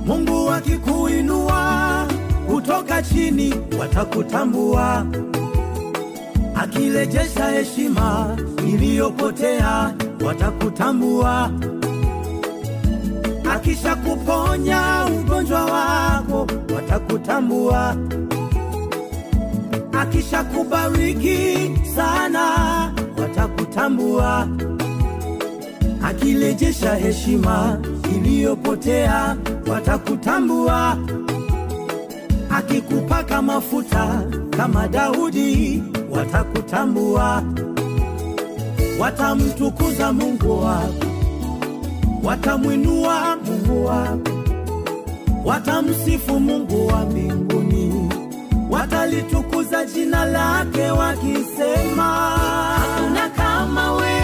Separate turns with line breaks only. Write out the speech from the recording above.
Mungu akikuinua kutoka chini watakutambua. Akirejesha heshima iliyopotea watakutambua. Akishakuponya ugonjwa wako watakutambua. Akishakubariki sana watakutambua. Akirejesha heshima iliyopotea watakutambua. Akikupaka mafuta kama Daudi watakutambua. Watamtukuza Mungu wako, watamwinua Mungu wako, watamsifu Mungu wa mbinguni, watalitukuza jina lake wakisema,
hakuna kama wewe.